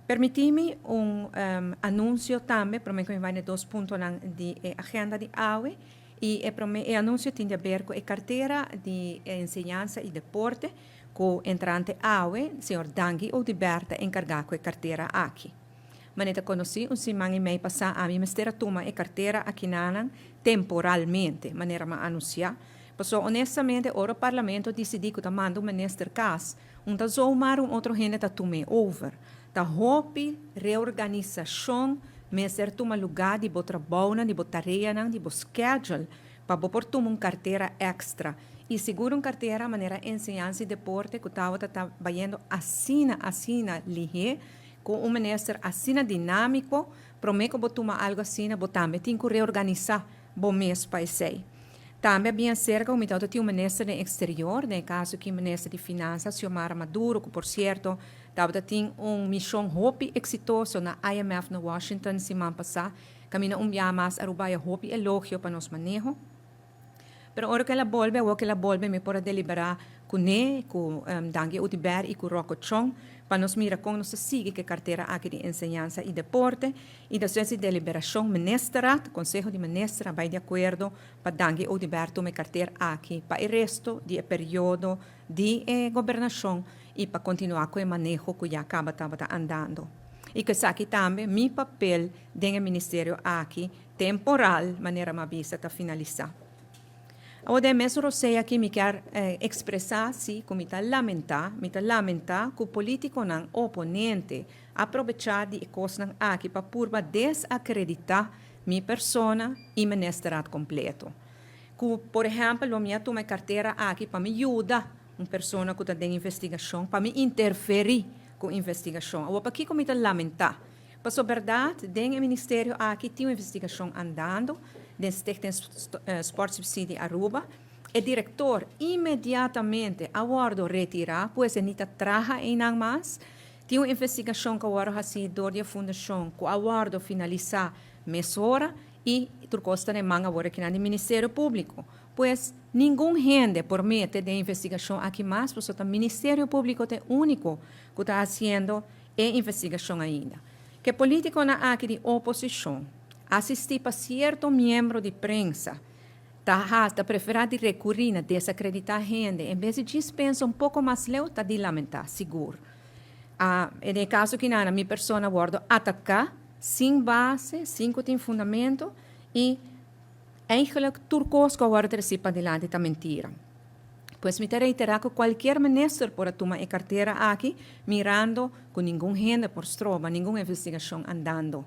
Permití mi un anunsio tambe, promé ku mi bai na e dos puntonan di e agenda di awe. I e promé e anunsio tin di aber ku e kartera di enseñansa i deporte ku entrante awe señor Dangui Oduber ta enkargá ku e kartera aki. Manera ta konosí un siman i mei pasá ami mester a tuma e kartera akinanan temporalmente, manera mi a anunsiá. Pasobra honestamente ora parlamento disidí ku ta manda un minister kas, un ta zomaar un otro hende ta tum'é over. Ta hopi reorganisashon mester tuma lugá di bo trabounan, di bo tareanan, di bo schedule pa bo por tuma un kartera èkstra. I sigur un kartera manera enseñansa i deporte ku tabata ta bayendo asina asina lihé ku un minister asina dinámiko, promé ku bo tuma algu asina bo tambe tin ku reorganisá bo mes pa esei. Tambe a bien serka ku mi tabata tin un minister den eksterior, den e kaso aki minister di Finansa Xiomara Maduro ku por sierto Tabata tin un mishon hopi eksitoso na IMF na Washington siman pasá, kaminda un bia mas Aruba haya hopi elogio pa nos maneho. Pero ora ku el a bolbe, awor ku el a bolbe mi por a deliberá kuné, ku Dangui Oduber i ku Rocco Chong pa nos mira kon nos ta sigui ku e kartera aki di enseñansa i deporte. I despues di deliberashon Ministerraad, Konseho di Minister, a bai di akuerdo pa Dangui Oduber tuma e karter aki pa e resto di e periodo di e gobernashon i pa kontinuá ku e maneho ku ya kaba tabata andando. I ku esaki tambe mi papel den e ministerio aki, temporal, manera mi a bisa, ta finalisá. Awor den e mesun rosea aki mi kier ekspresá si ku mi ta lamentá, mi ta lamentá ku polítikonan oponente a probechá di e kosnan aki pa purba desakreditá mi persona i ministerat kompleto. Ku, por ehèmpel, lo mi a tuma e kartera aki pa mi yuda un persona ku ta den investigashon, pa mi interferí ku investigashon. Awor, pakiko mi ta lamentá? Pasobra bèrdat, den e ministerio aki tin un investigashon andando den Stichting Sportsubsidie Aruba. E direktor inmediatamente a wòrdu retirá, pues e ni ta traha einan mas. Tin un investigashon ku a wòrdu hasí dor di e fundashon ku a wòrdu finalisá mesora. I tur kos ta den man awor akinan di Ministerio Públiko. Pues, ningun hende por mete den investigashon aki mas pasobra ta Ministerio Públiko ta e úniko ku ta hasiendo e investigashon ainda. Ku e polítikonan aki di oposishon, asistí pa sierto miembro di prensa, ta hasi ta preferá di rekurí na desakreditá hende en bes di djis pensa un poko mas leu ta di lamentá, sigur. Den e kaso kinan mi persona wòrdu ataká. Sin base, sin ku tin fundamento i eigenlijk tur kos ku a wòrdu trasí padilanti ta mentira. Pues mi ta reiterá ku kualkier minister por a tuma e kartera aki mirando ku ningun hende por stroba ningun investigashon andando.